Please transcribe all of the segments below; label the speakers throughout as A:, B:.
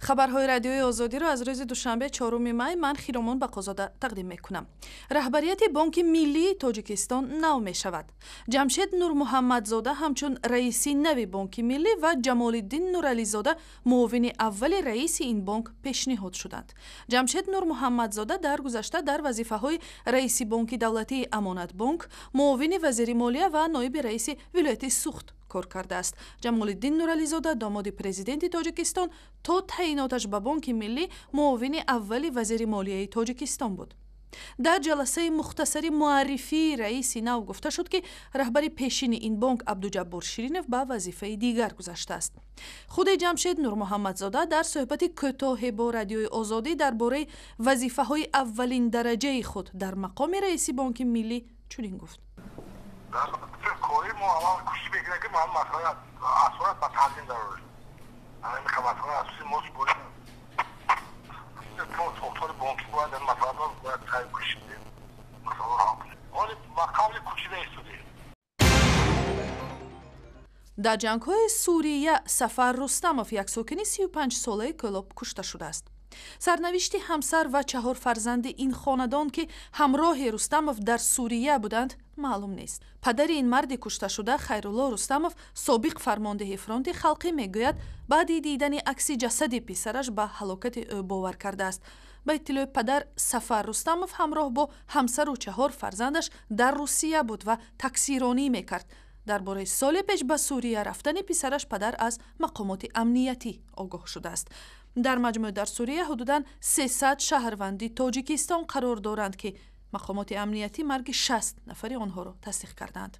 A: Хабарҳои Радиои Озодиро аз рӯзи душанбе, 4 май, ман, Хиромон Бақозода, тақдим мекунам. Раҳбарияти Бонки Миллии Тоҷикистон нав мешавад. Ҷамшед Нурмуҳаммадзода ҳамчун раиси нави Бонки Миллӣ ва Ҷамолиддин Нурализода муовини аввали раиси ин бонк пешниҳод шуданд. Ҷамшед Нурмуҳаммадзода дар гузашта дар вазифаҳои раиси Бонки давлатии Амонатбонк, муовини вазири молия ва ноиби раиси вилояти Сухт кор кардааст. Ҷамолиддин Нурализода, домоди президенти Тоҷикистон, то таъиноташ ба Бонки Миллӣ муовини аввали вазири молияи Тоҷикистон буд. Дар ҷаласаи мухтасари муаррифии раиси нав гуфта шуд, ки раҳбари пешини ин бонк Абдуҷаббор Ширинов ба вазифаи дигар гузаштааст. Худи Ҷамшед Нурмуҳаммадзода дар суҳбати кӯтоҳе бо Радиои Озодӣ дар бораи вазифаҳои аввалиндараҷаи худ дар мақоми раиси Бонки Миллӣ чунин гуфт:
B: Дар кори мо аввал кӯшиш мекунем, ки мо масъалаи асорат ба танзим дарорем. Ҳамин масъалаи асосии мо супорем. Сохтори бонкӣ бояд ин масъаларо бояд саъй кӯшиш кунем, масъаларо ҳал кунем. Ҳоли ба қавли кӯчида истодем.
A: Дар ҷангҳои Сурия Сафар Рустамов, як сокини 35-солаи Кӯлоб, кушта шудааст. Сарнавишти ҳамсар ва чаҳор фарзанди ин хонадон, ки ҳамроҳи Рустамов дар Сурия буданд, маълум нест. Падари ин марди кушташуда, Хайрулло Рустамов, собиқ фармондеҳи фронти халқӣ, мегӯяд, баъди дидани акси ҷасади писараш ба ҳалокати ӯ бовар кардааст. Ба иттилои падар, Сафар Рустамов ҳамроҳ бо ҳамсару чаҳор фарзандаш дар Русия буд ва таксиронӣ мекард. Дар бораи соли пеш ба Сурия рафтани писараш падар аз мақомоти амниятӣ огоҳ шудааст. Дар маҷмӯъ дар Сурия ҳудудан 300 шаҳрванди Тоҷикистон қарор доранд, ки мақомоти амниятӣ марги 60 нафари онҳоро тасдиқ карданд.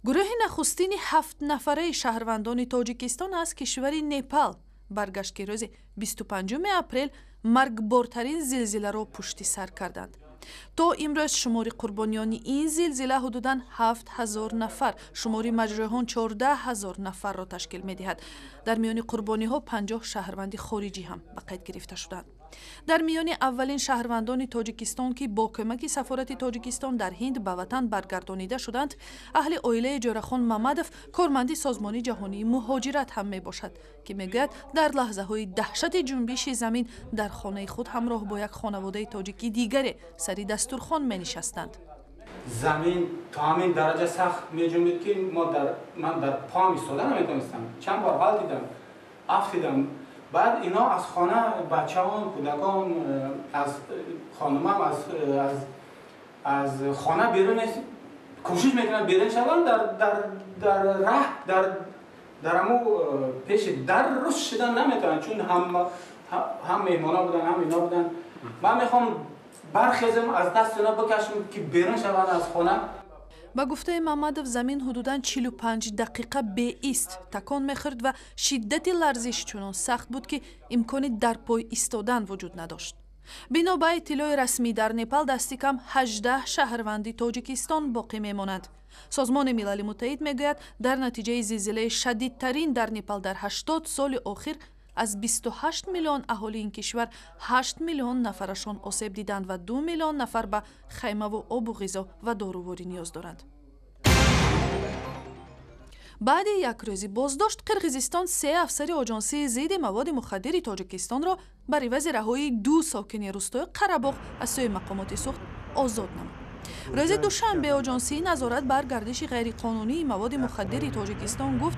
A: Гурӯҳи нахустини ҳафтнафараи шаҳрвандони Тоҷикистон аз кишвари Непал баргашт, ки рӯзи 25 апрел маргбортарин зилзиларо пушти сар карданд. То имрӯз шумори қурбониёни ин зилзила ҳудудан 7000 нафар, шумори маҷрӯҳон 14 000 нафарро ташкил медиҳад. Дар миёни қурбониҳо 50 шаҳрванди хориҷӣ ҳам ба қайд гирифта шуданд. Дар миёни аввалин шаҳрвандони Тоҷикистон, ки бо кӯмаки сафорати Тоҷикистон дар Ҳинд ба ватан баргардонида шуданд, аҳли оилаи Ҷӯрахон Мамадов, корманди Созмони ҷаҳонии муҳоҷират, ҳам мебошад, ки мегӯяд, дар лаҳзаҳои даҳшати ҷунбиши замин дар хонаи худ ҳамроҳ бо як хонаводаи тоҷики дигаре сари дастурхон менишастанд.
C: Замин то ҳамин дараҷа сахт меҷунбид, ки мо дар ман дар поам истода наметавонистам. Чанд бор ғалтидам, афтидам. Баъд ино аз хона, бачаон, кӯдакон, аз хонумам аз хона берун кӯшиш мекунанд берун шаванд, дар раҳ дар аму пеши дар руст шидан наметавонанд, чун ҳам меҳмона буданд, ҳам ино буданд. Ман мехоҳам бархезам, аз даст ино бикашам, ки берун шаванд аз хона.
A: Ба гуфтаи Мамадов, замин ҳудудан 45 дақиқа беист такон мехӯрд ва шиддати ларзиш чунон сахт буд, ки имкони дар пой истодан вуҷуд надошт. Бино ба иттилои расмӣ, дар Непал дасти кам 18 шаҳрванди Тоҷикистон боқӣ мемонанд. Созмони Милали Муттаҳид мегӯяд, дар натиҷаи зилзилаи шадидтарин дар Непал дар 80 соли охир аз 28 миллион аҳолии ин кишвар 8 миллион нафарашон осеб диданд ва 2 миллион нафар ба хаймаву обу ғизо ва доруворӣ ниёз доранд. Баъди як рӯзи боздошт Қирғизистон се афсари Оҷонсии зидди маводи мухаддири Тоҷикистонро бар ивази раҳоии ду сокини рустои Қарабоғ аз сӯи мақомоти Сухт озод намуд. Рӯзи душанбе Оҷонсии назорат бар гардиши ғайриқонунии маводи мухаддири Тоҷикистон гуфт,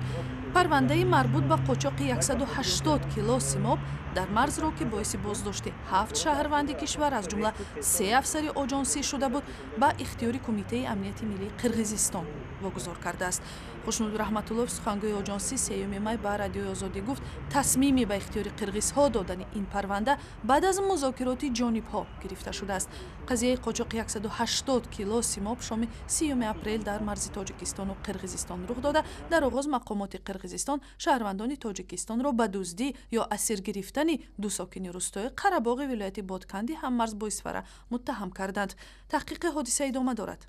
A: парвандаи марбут ба қочоқи 180 кило симоб дар марзро, ки боиси боздошти ҳафт шаҳрванди кишвар, аз ҷумла се афсари оҷонсӣ шуда буд, ба ихтиёри Кумитаи амнияти миллии Қирғизистон вогузор кардааст. Хушнуд Раҳматуллоев, сухангӯи оҷонсӣ, 3 май ба Радиои Озодӣ гуфт, тасмими ба ихтиёри қирғизҳо додани ин парванда баъд аз музокироти ҷонибҳо гирифта шудааст. Қазияи қочоқи 180 кило симоб шоми 30 апрел дар марзи Тоҷикистону Қирғизистон рух дода. Дар оғоз мақомоти Қирғизистон шаҳрвандони Тоҷикистонро ба дуздӣ ё асир гирифтани ду сокини рустои Қарабоғи вилояти Бодканди ҳаммарз бо Исфара муттаҳам карданд. Таҳқиқи ҳодиса идома дорад.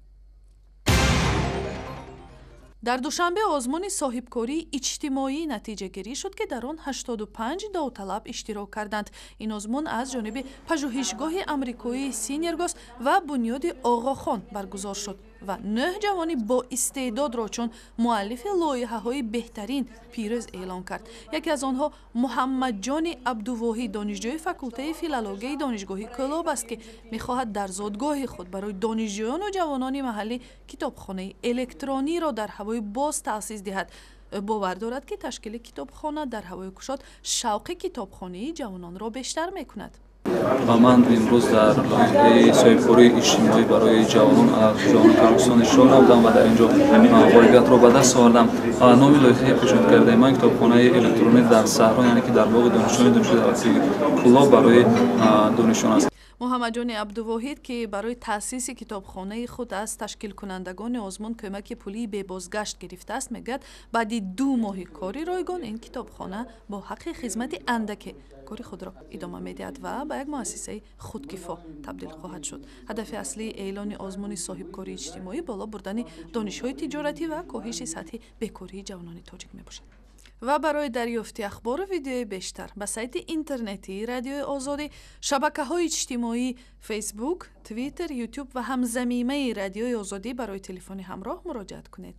A: Дар Душанбе озмуни соҳибкории иҷтимоӣ натиҷагирӣ шуд, ки дар он 85 довталаб иштирок карданд. Ин озмун аз ҷониби пажӯҳишгоҳи амрикоии Синергос ва бунёди Оғохон баргузор шуд. Ва нӯҳ ҷавони боистеъдодро чун муаллифи лоиҳаҳои беҳтарин пирӯз эълон кард. Яке аз онҳо Муҳаммадҷони Абдувоҳид, донишҷӯи факултаи филологияи Донишгоҳи Кӯлоб аст, ки мехоҳад дар зодгоҳи худ барои донишҷӯёну ҷавонони маҳаллӣ китобхонаи электрониро дар ҳавои боз таъсис диҳад. Ӯ бовар дорад, ки ташкили китобхона дар ҳавои кушод шавқи китобхонии ҷавононро бештар мекунад.
D: Ва ман имрӯз дар лоиҳаи соҳибкории иҷтимоӣ барои ҷавонон аз ҷавонони Тоҷикистон иштирок намудам ва дар ин ҷо ғолибиятро ба даст овардам. Номи лоиҳаи пешниҳод кардаи ман «Китобхонаи электронӣ дар саҳро», яъне ки дар боғи донишҷӯёни Донишгоҳи давлатии Кӯлоб барои донишҷӯён аст.
A: Муҳаммадҷони Абдувоҳид, ки барои таъсиси китобхонаи худ аз ташкилкунандагони озмун кӯмаки пулии бебозгашт гирифтааст, мегӯяд, баъди 2 моҳи кори ройгон ин китобхона бо ҳаққи хизмати андаке кори худро идома медиҳад ва ба як муассисаи худкифо табдил хоҳад шуд. Ҳадафи аслии эълони озмуни соҳибкории иҷтимоӣ боло бурдани донишҳои тиҷоратӣ ва коҳиши сатҳи бекории ҷавонони тоҷик мебошад. Ва барои дарёфти ахбору видеои бештар ба сайти интернетии Радиои Озодӣ, шабакаҳои иҷтимоӣ Фейсбук, Твиттер, Ютуб ва ҳамзамимаи Радиои Озодӣ барои телефони ҳамроҳ муроҷиат кунед.